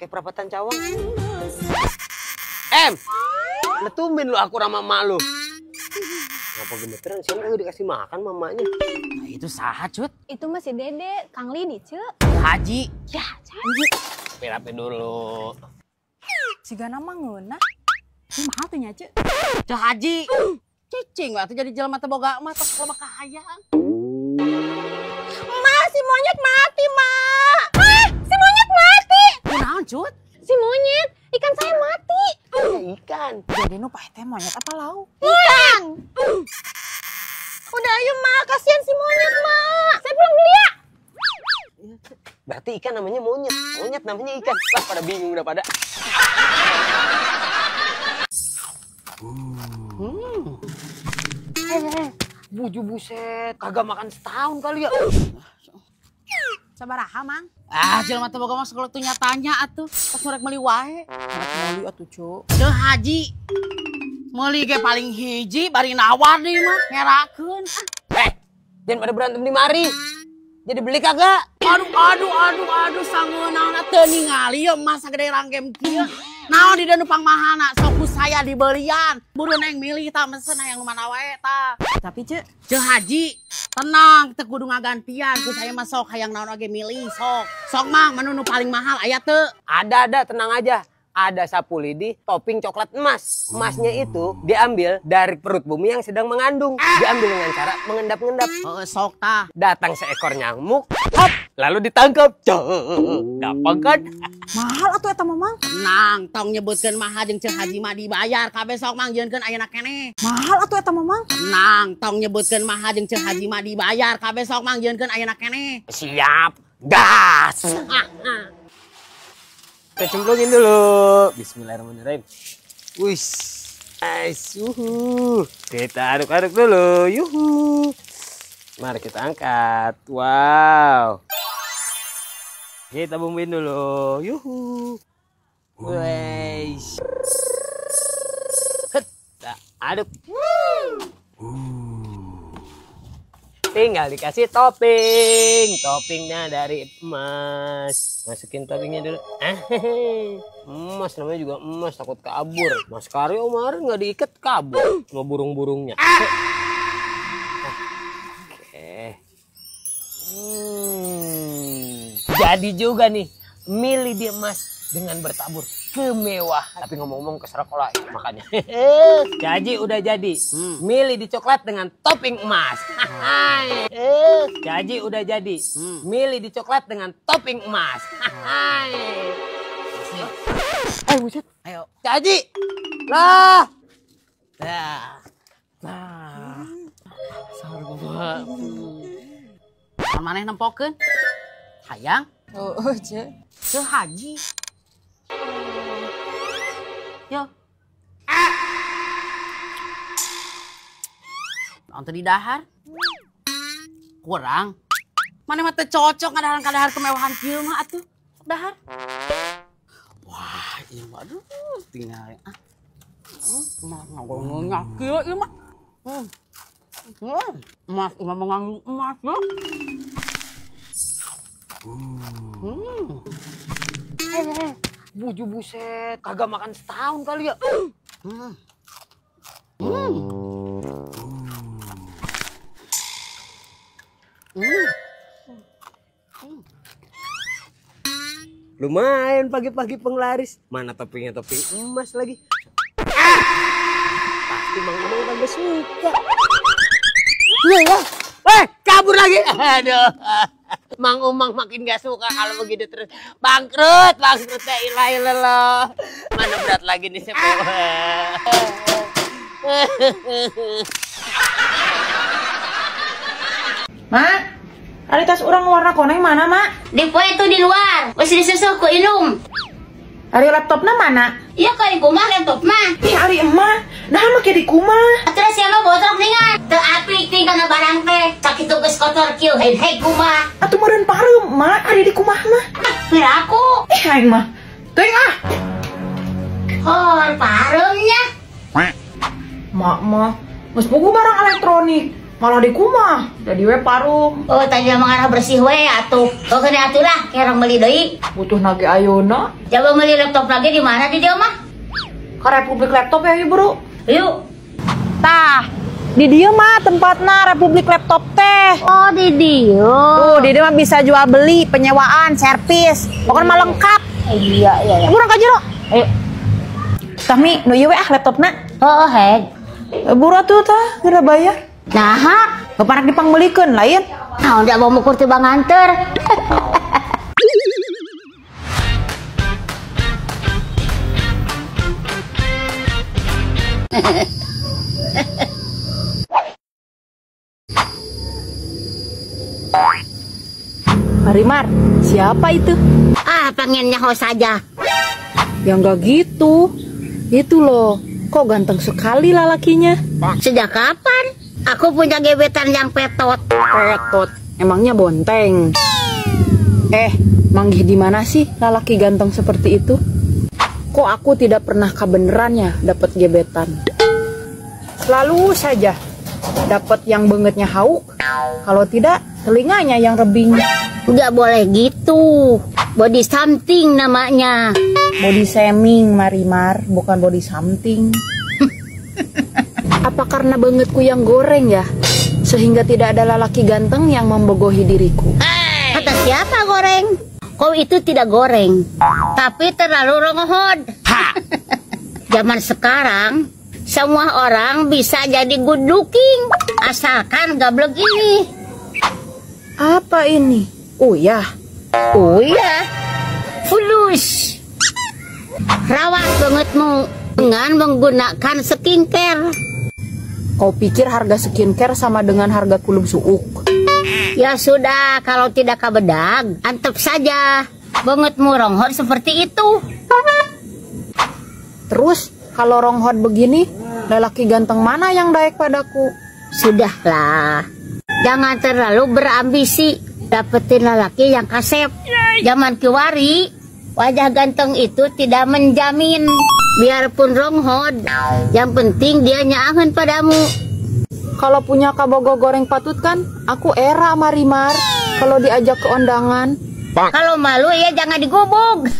Kayak perapatan Cawang. Letumin lu aku sama emak lu. Ngapa gemeteran sih? Kagak dikasih makan mamanya. Nah, itu saha, Cut? Itu masih Dede, Kang Lidi, Cuk. Haji. Ya, Haji. Rapi-rapi dulu. Siga nama ngeunah. Ini mahal tuh nya, Cuk. Cuk Haji. Cicing waktu jadi jelema teh boga mah tos loba kahayang. Ma, si monyet mati, Ma. Ah, si monyet mati. Kunaon, Cut? Si monyet, ikan saya mati. Ikan. Jadi nu paeh teh monyet apa lauk? Ikan. Udah ayo, Ma, kasihan si monyet, Ma. Saya pulang dulu ya. Berarti ikan namanya monyet, monyet namanya ikan. Lah pada bingung udah pada. Buju buset, kagak makan setahun kali ya. Sabaraha, Mang? Ah, jelema teh boga mah segala tuh nyatanya atuh. Pas ngorek meuli wae. Ngorek meuli atuh, Cuk. Teu Haji. Meuli ge paling hiji bari nawar deui mah, ngerakeun. Jangan pada berantem di mari. Jadi beli kagak? Aduh, aduh, aduh, aduh, sangeunahna teu ningali ieu emas sagede rangkem kieu. Naon di nu pangmahana sok ku saya dibelian. Buru neng milih tah mesen hayang nu mana wae tah. Tapi Cuk, Ceu Haji, tenang teu kudu ngagantian ku saya mah sok hayang naon oge milih sok. Sok Mang, menu nu paling mahal aya teu? Ada, tenang aja. Ada sapu lidi topping coklat emas. Emasnya itu diambil dari perut bumi yang sedang mengandung. Diambil dengan cara mengendap-endap. Sok tah. Datang seekor nyamuk, hop, lalu ditangkap. Gampang kan? Mahal atuh eta mah, Mang? Tenang, tong nyebutkeun mahal jeung Ceu Haji mah dibayar kabeh sok Mang jieunkeun ayeuna keneh. Mahal atuh eta mah, Mang? Tenang, tong nyebutkeun mahal jeung Ceu Haji mah dibayar kabeh sok Mang jieunkeun ayeuna keneh. Siap, gas. Kita cemplungin dulu. Bismillahirrahmanirrahim. Wih, nice. Yuhu. Kita aduk-aduk dulu. Yuhu. Mari kita angkat. Wow. Kita bumbuin dulu. Yuhu. Wih. Kita aduk. Tinggal dikasih topping. Toppingnya dari emas. Masukin toppingnya dulu. Emas namanya juga emas, takut kabur. Mas Karyo kemarin nggak diikat kabur sama burung-burungnya. Oke. Jadi juga nih milih di emas dengan bertabur kemewahan. Tapi ngomong-ngomong keserak lah makanya. Jadi udah jadi. Milih di coklat dengan topping emas. Jadi udah jadi. Milih di coklat dengan topping emas. Buset. Ayo. Jadi. Lah. Dah. Lah. Sarua. Maneh nempokeun? Hayang? Oh, Ceu. Ceu Haji. Yo. Naon teu didahar? Kurang. Maneh mah teu cocok ngadaharan kadahar kemewahan kieu mah atuh. Sok dahar. Wah, ieu mah aduh tinggal ah. Mah ngagongnya kieu ieu mah. Emas, emas mengandung emas ya. Buju buset, kagak makan setahun kali ya. Lumayan pagi-pagi penglaris. Mana toppingnya topping emas lagi. Pasti Mang Umang kagak suka. Kabur lagi. Aduh. Mang Umang makin gak suka kalau begitu terus. Bangkrut, bangkrut ya ilah ilah. Mana berat lagi nih sepo. Mak, ada tas orang warna koneng mana, Mak? Di poe itu di luar. Wes disusuh ku Inum. Ari laptopnya mana? Iya kali kumah laptop mah. Ih, ari emak. Nah, make di kumah. Atuh siapa botrok ningan? Teu apik ting kana barang teh. Sakitu geus kotor kieu hei hei kumah. Atuh meureun pareum, Mak, ari di kumah mah. Ah, aku. Ih, aing mah. Teuing ah. Hor pareumnya. Mak mah, geus bogo barang elektronik. Malah di kumah, jadi we parung. Oh, tadi mengarah bersih we atuh. Oh, kena atuh lah, kerang beli deui. Butuh nage ayeuna. Coba beli laptop lagi di mana di dia mah? Ke Republik Laptop ya, yuk, Bro. Yuk. Tah, di dieu mah tempatna Republik Laptop teh. Oh, di dieu. Tuh, di dieu mah bisa jual beli, penyewaan, servis. Pokoknya mah lengkap. Iya. Burang ka jero. Ayo. Tah Mi, nu ieu we ah laptopna. Oh, heg. Buru atuh tah, geura bayar. Nah, Bapak dipangbelikeun lain. Nah, udah mau mukur tiba nganter. Marimar, siapa itu? Ah, pengen nyaho saja. Ya enggak gitu. Itu loh, kok ganteng sekali lalakinya. Sejak kapan? Aku punya gebetan yang petot. Petot? Emangnya bonteng? Manggih di mana sih lalaki ganteng seperti itu? Kok aku tidak pernah kebenerannya dapat gebetan? Selalu saja dapat yang bangetnya hauk. Kalau tidak, telinganya yang rebing. Nggak boleh gitu. Body something namanya. Body shaming, Marimar, bukan body something. Apa karena bangetku yang goreng ya? Sehingga tidak ada lelaki ganteng yang membogohi diriku. Kata siapa goreng? Kau itu tidak goreng, tapi terlalu rongohod. Zaman sekarang, semua orang bisa jadi good looking, asalkan gablek ini. Apa ini? Oh ya. Oh ya. Fulus. Rawat bangetmu dengan menggunakan skincare. Kau pikir harga skincare sama dengan harga kulub suuk? Ya sudah, kalau tidak kabedag, antep saja. Bangetmu ronghod seperti itu. Terus, kalau ronghod begini, lelaki ganteng mana yang daek padaku? Sudahlah, jangan terlalu berambisi. Dapetin lelaki yang kasep. Zaman kiwari, wajah ganteng itu tidak menjamin. Biarpun ronghod, yang penting dia nyaahan padamu. Kalau punya kabogo goreng patut kan, aku era Marimar. Kalau diajak ke undangan. Kalau malu ya jangan digubug.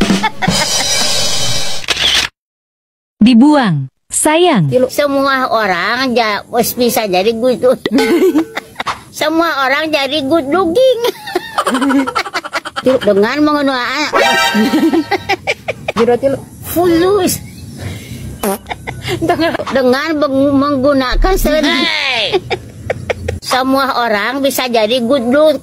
Dibuang, sayang. Semua orang bisa jadi good. Semua orang jadi good looking. Dengan menggunakan fulus. Dengan menggunakan seri. Semua orang bisa jadi good look.